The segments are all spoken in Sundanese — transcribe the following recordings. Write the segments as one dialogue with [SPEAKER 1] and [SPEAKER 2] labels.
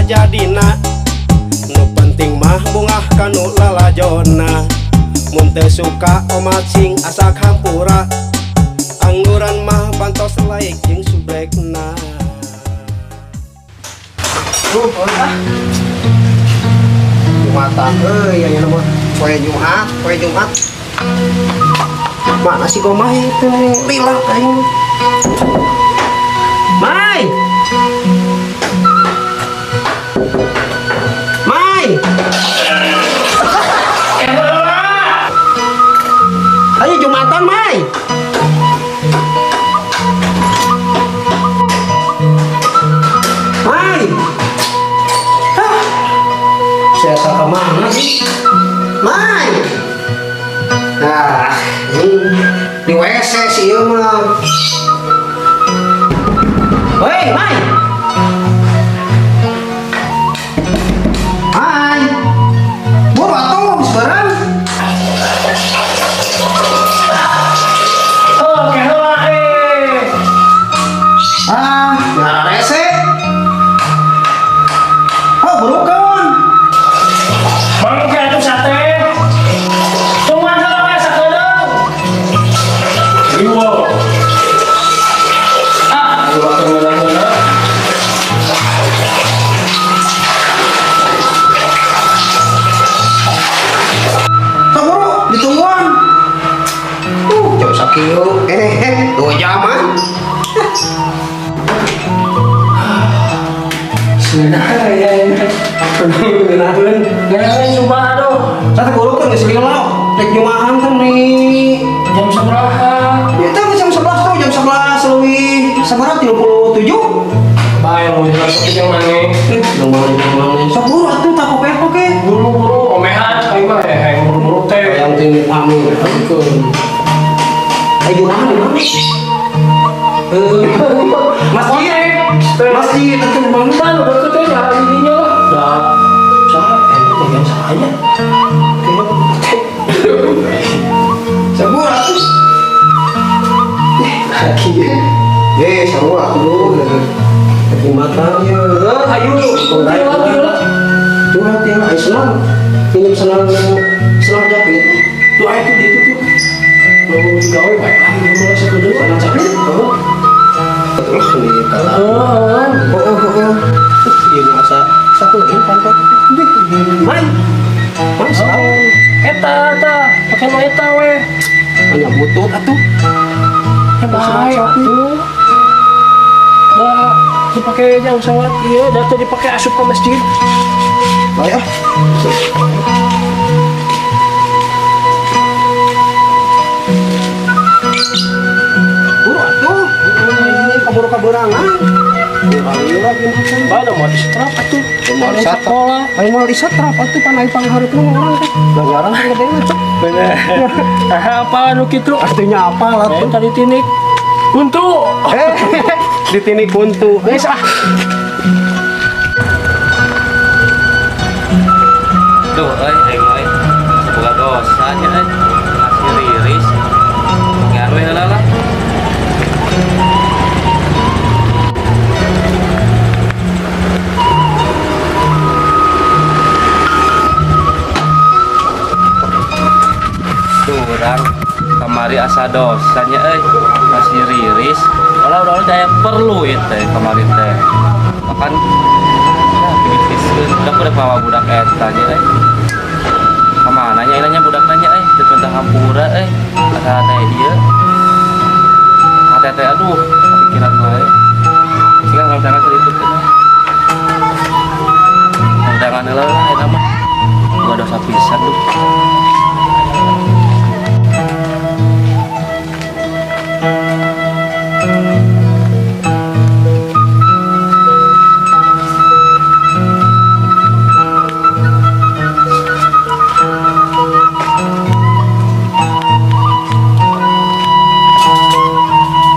[SPEAKER 1] sajadina. Nu penting mah bungah kanu lalajona. Mun teu suka omat sing asak hampura. Angguran mah bantos like jeung subrekna.
[SPEAKER 2] Ah. Jumatan euy aya mah poe Jumat, poe Jumat. Mana si Gomay itu lila aing. Mai. Mai. Ayo Jumatan, Mai. Mai. Hah. Saya tak kemana sih? Mai. Nah, ini di WC sih ieu mah. Hei, Mai. Mai. Buru atuh geus beurang.
[SPEAKER 3] Oke, heula eh.
[SPEAKER 2] Ah, ngararese. Oh, burukeun.
[SPEAKER 3] Mangke atuh sate. Tungguan heula we sakedeung. Iwo. Ah, iwo teu.
[SPEAKER 2] Sok buru, ditungguan. Jam sakieu. 2 jaman.
[SPEAKER 3] Sebenarnya ya ini.
[SPEAKER 2] Ngeunaheun.
[SPEAKER 3] Ngeunaheun coba aduh.
[SPEAKER 2] Sate burukeun geus lila. Rek jumahan kan nih.
[SPEAKER 3] Jam sabaraha?
[SPEAKER 2] Ya itu jam 11 tuh, jam 11 lebih sabaraha 37.
[SPEAKER 3] Bae lu masuk jeung maneh.
[SPEAKER 2] Yang mana yang mana? Sok buru atuh tak oke.
[SPEAKER 3] Buru-buru omehan aing mah hayang buru-buru teh.
[SPEAKER 2] Yang tinggi amin. Ayo jumahan di mana? Masjid. Masjid itu di mana?
[SPEAKER 3] Kan udah deket teh jalan ininya lah. Dah. Salah, bagian salahnya.
[SPEAKER 2] Sok buru atuh.
[SPEAKER 3] Lagi ya.
[SPEAKER 2] Eh, sarua atuh. Jumatan ya.
[SPEAKER 3] Ayo, ayo lah, ayo lah.
[SPEAKER 2] Tuh nanti ayo senang. Pinjam senang senang jepit.
[SPEAKER 3] Tuh ayo tuh itu tuh. Mau gawe baik lagi mau sakedeung.
[SPEAKER 2] Senang jepit?
[SPEAKER 3] Heeh.
[SPEAKER 2] Terus nih kalau
[SPEAKER 3] Heeh.
[SPEAKER 2] Oh. Iya masa satu lagi pantat. Main. Mas,
[SPEAKER 3] Oh, eta eta, pakai nu eta we.
[SPEAKER 2] hanya butut atuh.
[SPEAKER 3] Ya bae atuh. Da dipake jang salat ieu, da teu dipake asup ka masjid.
[SPEAKER 2] Baik ah. Buru atuh. Ini kaburu kaburangan.
[SPEAKER 3] Bae da mau disetrap atuh.
[SPEAKER 2] Mau disetrap.
[SPEAKER 3] Sekolah.
[SPEAKER 2] Ayo mau disetrap atuh pan aing panghareup orang teh. Ganjaran kan gede mah.
[SPEAKER 3] Bener. Ah, apa nu kitu?
[SPEAKER 2] Artinya apa lah
[SPEAKER 3] Eh,
[SPEAKER 2] tuh?
[SPEAKER 3] tadi tinik. Kuntu.
[SPEAKER 2] Eh, ditinik kuntu.
[SPEAKER 3] Geus ah.
[SPEAKER 4] Duh, euy, aing mah euy. Boga dosa nya euy. Masih riris. Ngan we heula lah. Duh, urang kamari asa dosa nya euy. Masih riris. Olah udah daya perlu ieu teh kamari teh. Makan ya pipis-piskeun budak udah bawa budak eta nya euy. Kemana nya nanya budak nanya euy, teu pentah hampura euy. Asa teh ieu. Hate teh aduh, kepikiran wae. Sehingga kalau tangan keriputkeun euy. Tangan heula lah eta mah. Boga dosa pisan duh.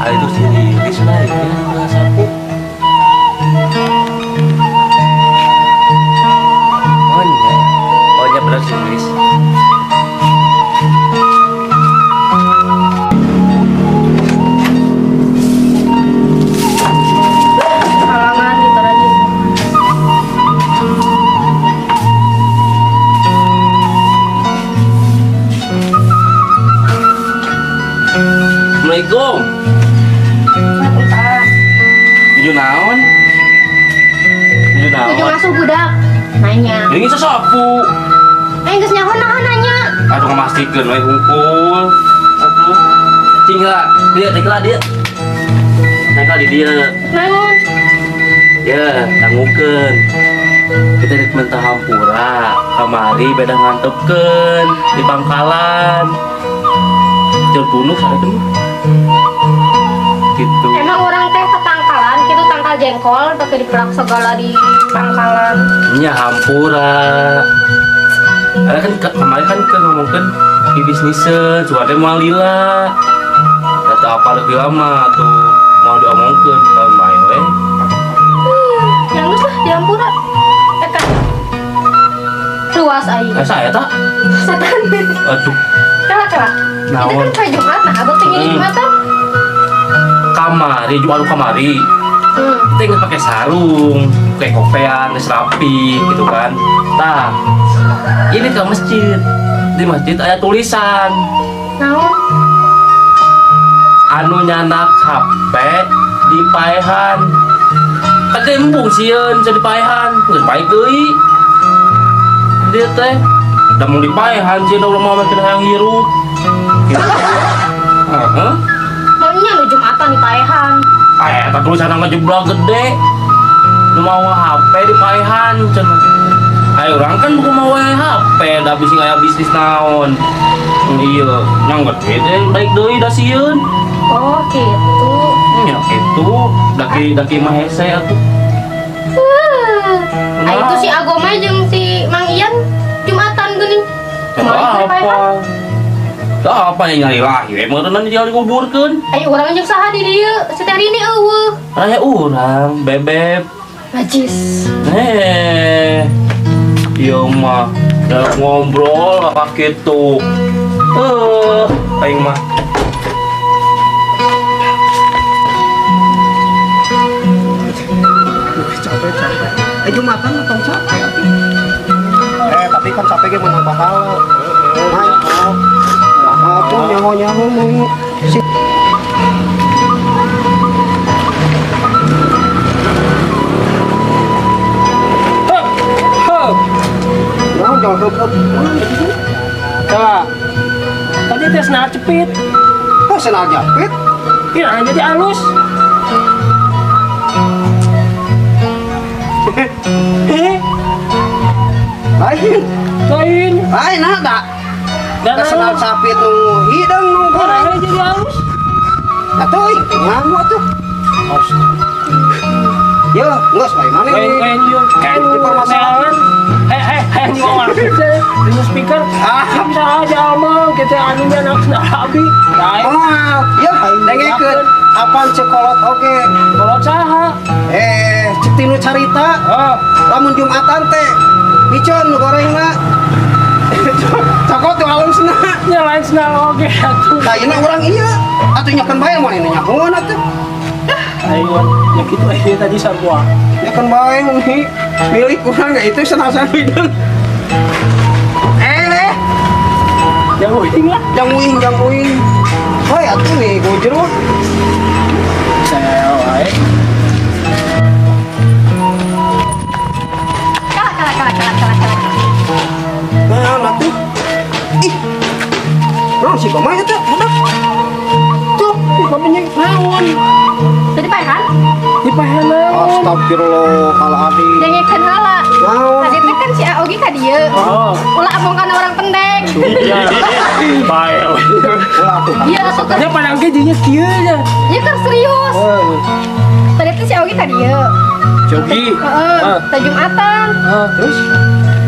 [SPEAKER 4] Ah, itu si Riris lah ya. Assalamualaikum.
[SPEAKER 5] Waalaikumsalam.
[SPEAKER 4] Nuju naon? Nuju naon?
[SPEAKER 5] Nuju ngasuh budak. Nanya.
[SPEAKER 4] Ini sasapu.
[SPEAKER 5] Eh, geus nyaho naon nanya.
[SPEAKER 4] Aduh, ngamastikeun we hungkul. Atuh. Cing lah, dia cek lah dia. Naik lah di dia.
[SPEAKER 5] Naon?
[SPEAKER 4] Ya, dangukeun. Kita rek minta hampura. Kamari beda ngantepkeun di pangkalan. Jauh bunuh sarekeun. Gitu.
[SPEAKER 5] Emang orang teh tetangkalan, gitu tangkal jengkol, pakai dipelak segala di pangkalan.
[SPEAKER 4] Nya hampura. Ada kan kemarin kan ke ngomongkeun di bisniseun, suara mau lila. Kata apa lebih lama tuh mau diomongkeun kan bae we.
[SPEAKER 5] Yang geus lah dihampura. Eta. Luas aing.
[SPEAKER 4] Eh, saya tak?
[SPEAKER 5] Setan.
[SPEAKER 4] Aduh,
[SPEAKER 5] Kala kala. Itu
[SPEAKER 4] Naon?
[SPEAKER 5] kan kayak Jumat, nah abang tinggi di Jumatan.
[SPEAKER 4] Kamari jual kamari. Kita nggak pakai sarung, pakai kopean, geus rapi gitu kan. Tah, ini ke masjid. Di masjid ada tulisan
[SPEAKER 5] Naon?
[SPEAKER 4] Anu nyandak HP di paehan. Kata embung sieun jadi paehan, geus baik deui. Dia teh da mau dipaehan sieun ulah mau makin hayang hirup. Gitu. Heeh.
[SPEAKER 5] Maunya nu Jumatan di paehan.
[SPEAKER 4] Eh, eta tulisan ngejeblak gede. Nu mau HP di paehan cenah. Ayo orang kan bukan mau HP, da bisi aya bisnis naon. Iya, nyang gede teh baik deui da sieun.
[SPEAKER 5] Oh, gitu.
[SPEAKER 4] Ya itu, daki daki mah hese atuh.
[SPEAKER 5] Ah, itu si Agoma jeung si Mang Ian Jumatan geuning.
[SPEAKER 4] Eta
[SPEAKER 5] Kumaha
[SPEAKER 4] apa? Eta apa yang nyari lahir emang tenan dia dikuburkeun.
[SPEAKER 5] Ayo urang jeung saha di dieu? Si Teh Rini euweuh.
[SPEAKER 4] Aya urang bebeb.
[SPEAKER 5] Najis.
[SPEAKER 4] Eh, iya mah, udah ngobrol apa gitu. Eh, aing mah.
[SPEAKER 2] Capek capek. Eh, Jumatan atau capek atuh. Eh, tapi kan capek ge menang pahala. Nah, nah, tuh nyaho nyaho mau si Nah, jangan heup heup.
[SPEAKER 3] Kak, tadi teh sendal cepit.
[SPEAKER 2] Oh, sendal japit.
[SPEAKER 3] Iya, jadi halus. Eh,
[SPEAKER 2] Lain.
[SPEAKER 3] lain.
[SPEAKER 2] Lain nah da.
[SPEAKER 3] Dan
[SPEAKER 2] Da sendal capit nu hidung nu goreng.
[SPEAKER 3] Goreng jadi halus.
[SPEAKER 2] Atuh, ih, ngamu atuh. Yo, geus bae mana
[SPEAKER 3] Kain
[SPEAKER 2] ini?
[SPEAKER 3] kain yuk, kain
[SPEAKER 2] Dipermasalahan.
[SPEAKER 3] Eh eh, eh di bawah di speaker.
[SPEAKER 2] Ah.
[SPEAKER 3] Bisa aja omong, kita anunya anak sendal abi. Lain.
[SPEAKER 2] Moal, yo dengekeun apaan cek kolot oge.
[SPEAKER 3] Kalau saha?
[SPEAKER 2] Eh, cek tinu carita,
[SPEAKER 3] Oh,
[SPEAKER 2] lamun Jumatan teh piceun nu gorengna. Cokot tuh halusna.
[SPEAKER 3] nya lain sendal oge atuh.
[SPEAKER 2] Tah ieu urang ieu atuh nyakeun bae mun ini nyahoan atuh.
[SPEAKER 3] Ayo, ya gitu eh tadi sarua.
[SPEAKER 2] Nyakeun bae mun milik urang enggak itu senang-senang hidung. Eh,
[SPEAKER 3] Yang uing lah.
[SPEAKER 2] jang uing, jang uing. Hoi atuh nih gojro.
[SPEAKER 3] Saya wae.
[SPEAKER 5] Kala kala kala kala kala kala.
[SPEAKER 2] Nah, atuh. Ih. Naon sih kumaha eta budak?
[SPEAKER 3] Tuh, bapaknya naon?
[SPEAKER 5] Tadi paehan?
[SPEAKER 3] Di paehan naon?
[SPEAKER 2] Astagfirullahaladzim.
[SPEAKER 5] Dengekeun heula.
[SPEAKER 2] Naon?
[SPEAKER 5] Tadi teh kan si Aogi ka dieu.
[SPEAKER 3] Oh.
[SPEAKER 5] Ulah abong kana orang pendek.
[SPEAKER 3] Iya. Bae.
[SPEAKER 2] Ulah atuh.
[SPEAKER 5] Iya atuh keur
[SPEAKER 3] Nya padang ge jadinya kieu nya.
[SPEAKER 5] Ieu keur serius. Tadi teh si Aogi ka dieu.
[SPEAKER 3] Jogi.
[SPEAKER 5] Heeh, teh Jumatan.
[SPEAKER 2] Terus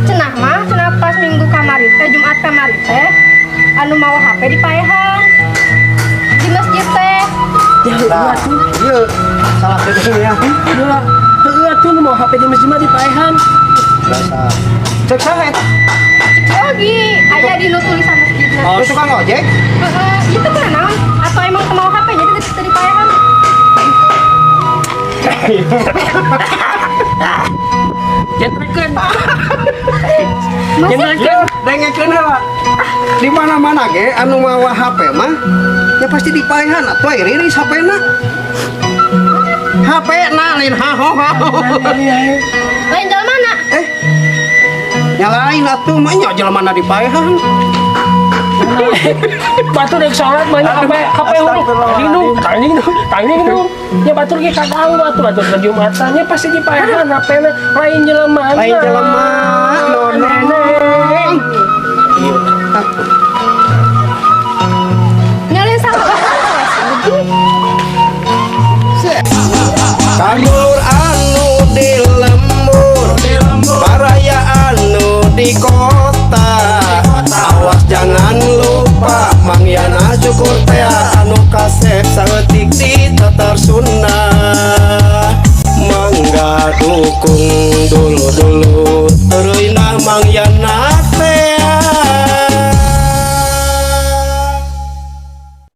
[SPEAKER 5] Cenah mah, cenah pas minggu kamari teh Jumat kamari teh anu mau HP di paehan. Di masjid teh.
[SPEAKER 3] Ya
[SPEAKER 2] nah,
[SPEAKER 3] atuh.
[SPEAKER 2] ieu salah satu ya.
[SPEAKER 3] Heeh. Heeh atuh nu mau HP di masjid mah di paehan.
[SPEAKER 2] Dasar. Cek saha eta?
[SPEAKER 5] Cek si Ogi, aya di nu tulisan masjidna.
[SPEAKER 3] Oh.
[SPEAKER 2] Lu tukang ojek?
[SPEAKER 5] Heeh, itu kan naon? Atau emang teu mau HP jadi teu di paehan?
[SPEAKER 3] Jentrekeun.
[SPEAKER 5] Masih
[SPEAKER 3] Jentrekeun.
[SPEAKER 2] Dengekeun heula. Di mana-mana ge anu mawa HP mah ya pasti dipaehan atuh ai Riris HP-na. HP na lain haho haho.
[SPEAKER 5] Lain jalan mana?
[SPEAKER 2] Eh. Nyalain atuh mah nya jelema na dipaehan.
[SPEAKER 3] Batur rek salat banyak HP HP huruf. Tanding dong, tanding dong, tanding dong. Ya batur ge kadang batur batur ke Jumatan nya pasti dipaehan HP na lain jelema.
[SPEAKER 2] Lain jelema, nonong.
[SPEAKER 5] Nyalain salah.
[SPEAKER 1] Kadulur anu di lembur, baraya anu di kota. Awas jangan lupa Mang Yana cukur teh anu kasep saeutik di tatar sunnah. Mangga dukung dulu dulu. Teureuyna Mang Yana.